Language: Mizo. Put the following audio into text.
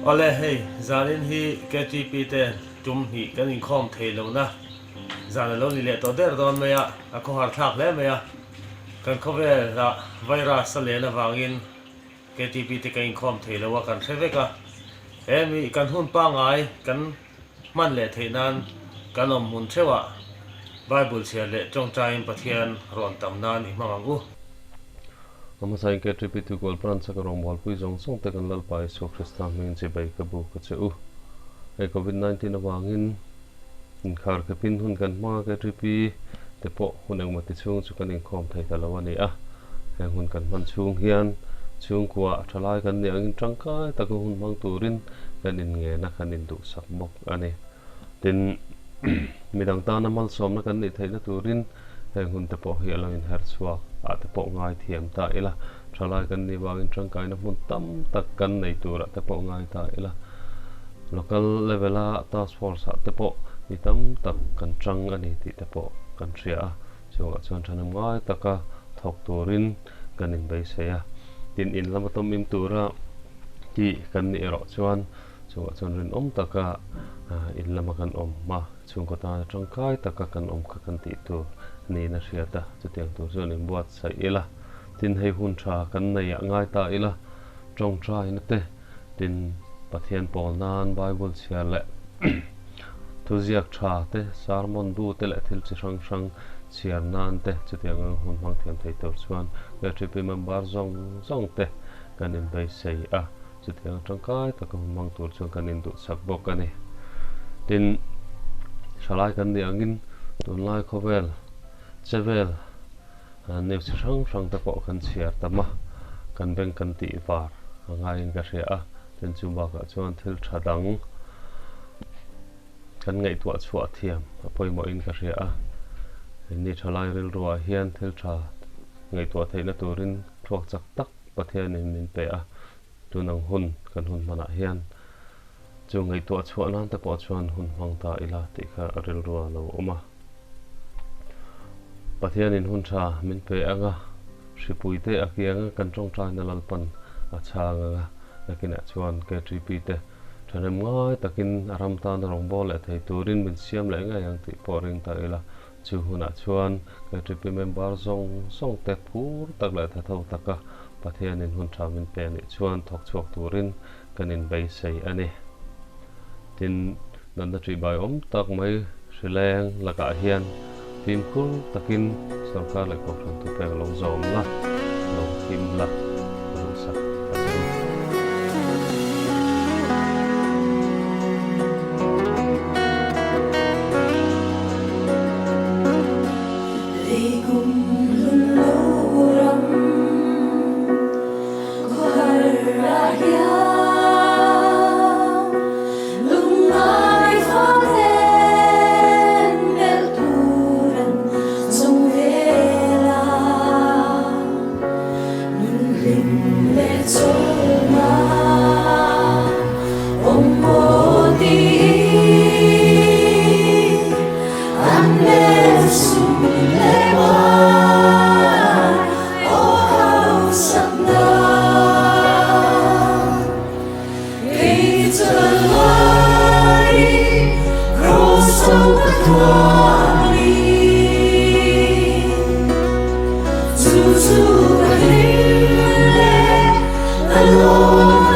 Awle hei zanin hi KTP te tum hnih kan inkhawm thei lohna zan a lo ni leh tawh der dawn mai a, a khawhar thlak hle mai a. Kan khawvelah virus a len avangin KTP te kan inkhawm thei lo a kan hre vek a. He mi kan hun pangngai kan hman leh theih nan kan awm hmun theuhah Bible chhiar leh tawngtaiin Pathian rawn tam nan i hmang ang u. A hmasain KTP Tuikual Branch a ka rawngbawlpui zawng zawng te kan Lalpa Isua Krista hmingin chibai ka bu ka che u. Hei Covid 19 avangin inkhar khepin hun kan hmang a KTP te pawh hun engmaw ti chhung chu kan inkhawm thei ta lo a ni a. Heng hun kan hman chhung hian chhungkua a tha lai kan nih angin tangkai taka hun hmang turin kan inngen a, kan induhsak bawk a ni. Tin, midang tana malsawmna kan nih theihna turin heng hun te pawh hi a lo inher chhuak ah te pawh ngai thiam ta ila, tha lai kan nih vangin tangkaina hmun tam tak kan nei turah te pawh ngai ta ila, local level a task force ah te pawh mi tam tak kan tang a ni tih te pawh kan hria a. Chungah chuan thahnem ngai taka thawk turin kan inbeisei a, tin in lama tawm im tura tih kan nih erawh chuan chungah chuan rinawm taka in lama kan awm a, chhungkaw tana tangkai taka kan awm kha kan tih tur niin a hriat a, chutiang tur chuan inbuatsaih ila, tin hei hun tha kan nei ah ngai ta ila, tawngtaina te tin Pathian pawl nan Bible chhiar leh thuziak tha te, sermon bu te leh thil chi hrang hrang chhiar nan te chutiang ang hun hmang thiam thei tur chuan KTP member zawng zawng te kan inbeisei a, chutiang tangkai taka hun hmang tur chuan kan induhsak bawk a ni. Tin, thalai kan nih angin tunlai khawvel chevel News chi hrang hrang te pawh kan chhiar tam a, kan bank kan tih var a ngaiin ka hria a, tin chu bakah chuan thil tha dang kan ngaihtuah chhuah thiam a pawimawhin ka hria a, ni thalai rilruah hian thil tha ngaihtuah theihna turin thluak chak tak Pathianin min pe a, tun ang hun kan hun hmanah hian chu ngaihtuah chhuah nan te pawh chuan hun hmang ta ila tih kha rilrua a lo awm a. Pathianin hun tha min pe ang a, hripui te a kiang a, kan tawngtaina Lalpan a chhang ang a, nakinah chuan KTP te thahnem ngai takin a ram tana rawngbâwl leh thei turin min siam leh ngei ang tih pawh ring ta ila, chu hunah chuan KTP member zawng zawng te phur tak leh thatho taka Pathianin hun tha min pe anih chuan thawk chhuak turin kan inbeisei a ni. Tin, natna ṭihbai awm tak mai hrileng lakah hian fimkhur takin sorkar leh kohhran thupek lo zawm la, lo him la ka duhsak a che u. Leikum hlun lo ram khawhar ah hian lungngai faten melh tur an zawng vel a, nun hlim leh chawlhna awm maw tiin an hmel sum leh par aw hausakna kei chu Lalmari kraws ho ka thuami chu chu ka hlim leh ka lawm.